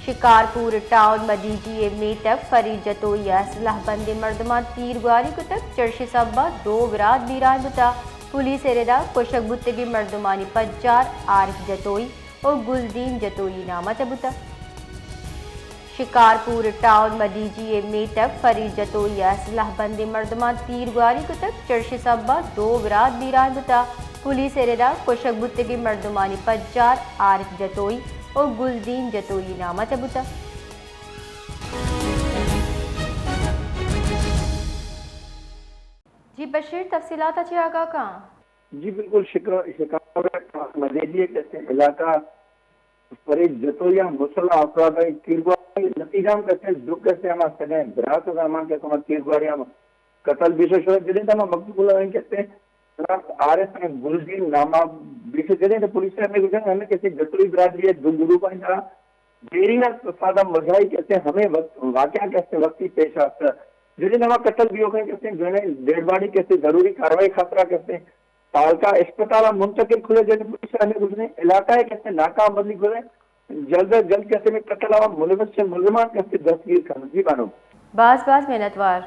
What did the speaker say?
شکارپور ٹاؤن مدیجی ءِ میتگ فرید جتوئی ءَ اسلحہ بندیں مردماں تیرگواری کتگ۔ چرشی سبب ءَ دو برات بیران بوتگ۔ پولیس ءِ ردا کشگ بوتگیں مردمانی پجار عارف جتوئی ءُ گلدین جتوئی نام ءَ بوتگ۔ شکارپور ٹاؤن مدیجی ءِ میتگ فرید جتوئی ءَ اسلحہ بندیں مردماں تیرگواری کتگ۔ چرشی سبب ءَ دو برات بیران بوتگ۔ پولیس ءِ ردا کشگ بوتگیں مردمانی پجار عارف جتوئی ءُ گلدین جتوئی نام ءَ بوتگ۔ جی بشیر، تفصیلات ءَ چہ آگاہ کن۔ جی بالکل، شکا-، شکارپور مدیجی ءِ کسے علاقہ فرید جتوئی ءَ مسلح افراد ءِ تیرگواری نتیجہ ہم کسے دو کسے ہما سگیں برات ءِ ہما کہ ہما تیرگواری ہم قتل بیش شد۔ جدیں ہما مقتول ءِ کسے عارف ءُ گلدین نام ءَ بیش جدیں پولیس ءَ ہمے گوشگ ہمے کسے جتوئی برادری ءِ دو گروپ ءِ دیرینگ ءَ فساد ءِ وجہ ءَ کسے ہمے وقت واقعہ کسے وقتی پیش آتک۔ جدیں ہما قتل بیوکیں کسے دوئیں ڈیڈ باڈی کسے ضروری کاروائی خاطرا کسے پالکا اسپتال ءَ منتقل کتگ۔ جدیں پولیس ءَ ہمے گوشگ علاقہ ءِ کسے ناکام بندی کتگ، جلد از جلد کسے ہمے قتل ءَ ملوث ملزمان کسے دستگیر کنت۔ جی بانو۔ باز باز منتوار۔